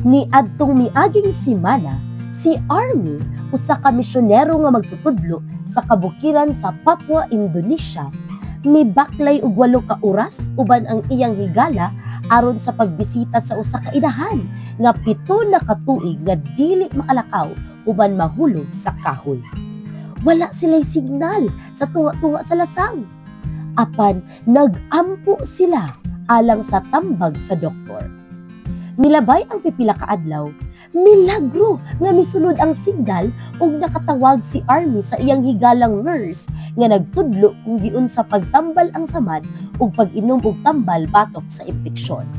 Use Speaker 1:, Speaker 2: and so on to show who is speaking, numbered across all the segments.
Speaker 1: Ni adtong miaging semana, si Army, usa ka misyonero nga magtutudlo sa kabukiran sa Papua, Indonesia, mibaklay og 8 ka oras uban ang iyang higala aron sa pagbisita sa usa ka inahan nga 7 na ka tuig nga dili makalakaw uban mahulog sa kahoy. Wala sila'y signal sa tunga-tunga sa lasang. Apan nag-ampo sila alang sa tambag sa doktor. Milabay ang pipila ka adlaw, milagro nga misulod ang signal ug nakatawag si Army sa iyang higalang nurse nga nagtudlo kung giunsa pagtambal ang samad ug pag-inom og tambal batok sa impeksyon.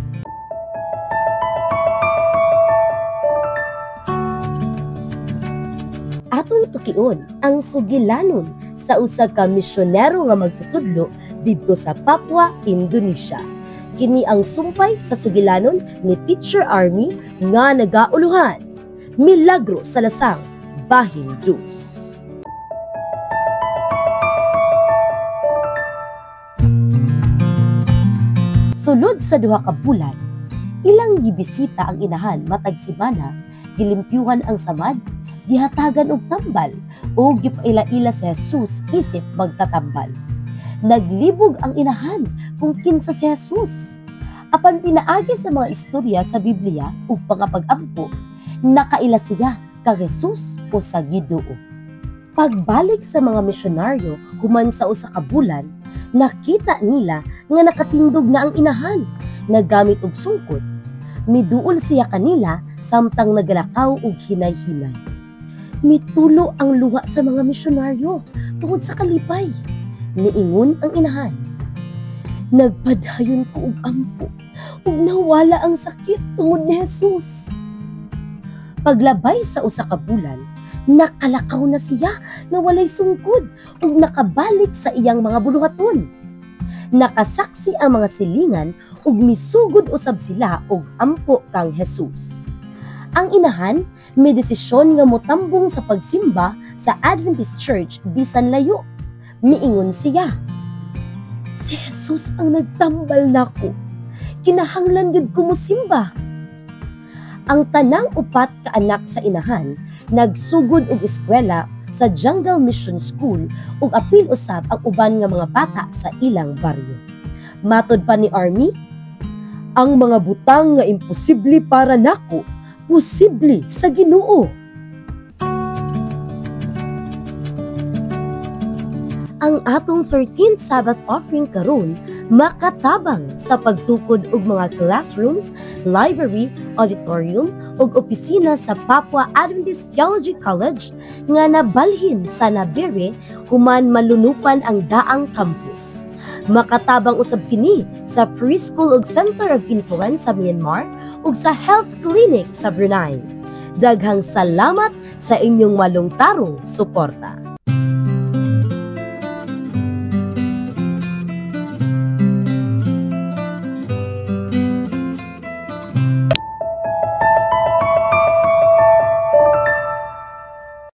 Speaker 1: Atong tukion ang sugilanon sa usa ka misyonero nga magtutudlo didto sa Papua, Indonesia. Kini ang sumpay sa sugilanon ni Teacher Army nga nagauluhan. Milagro sa Lasang, Bahin Dus. Sulod sa 2 ka bulan, ilang gibisita ang inahan matag semana, gilimpyuhan ang samad, gihatagan og tambal o gipaila-ila si Jesus isip magtatambal. Naglibog ang inahan kung kinsa si Jesus. Apan pinaagi sa mga istorya sa Biblia ug pangapag-ampo, nakaila siya kang Jesus o sa Ginoo. Pagbalik sa mga misyonaryo human sa usa ka bulan, nakita nila nga nakatindog na ang inahan, nagamit og sungkod. Miduol siya kanila samtang nagalakaw og hinay-hinay. Mitulo ang luha sa mga misyonaryo tungod sa kalipay. Niingon ang inahan, "Nagpadayon ko og ampo ug nawala ang sakit tungod ni Jesus." Paglabay sa usa ka bulan, nakalakaw na siya nga walay sungkod ug nakabalik sa iyang mga buluhaton. Nakasaksi ang mga silingan ug misugod usab sila og ampo kang Jesus. Ang inahan may desisyon nga motambong sa pagsimba sa Adventist Church bisan layo. Miingon siya, "Si Jesus ang nagtambal nako. Kinahanglan gyud ko mosimba." Ang tanang 4 ka anak sa inahan nagsugod og eskwela sa Jungle Mission School ug apil usab ang uban nga mga bata sa ilang baryo. Matod pa ni Army, "Ang mga butang nga imposible para nako, posible sa Ginoo." Ang atong 13th Sabbath offering karon makatabang sa pagtukod og mga classrooms, library, auditorium ug opisina sa Papua Adventist Theology College nga nabalhin sa Nabire human malunupan ang daang campus. Makatabang usab kini sa preschool ug Center of Influence sa Myanmar ug sa health clinic sa Brunei. Daghang salamat sa inyong malungtarong suporta.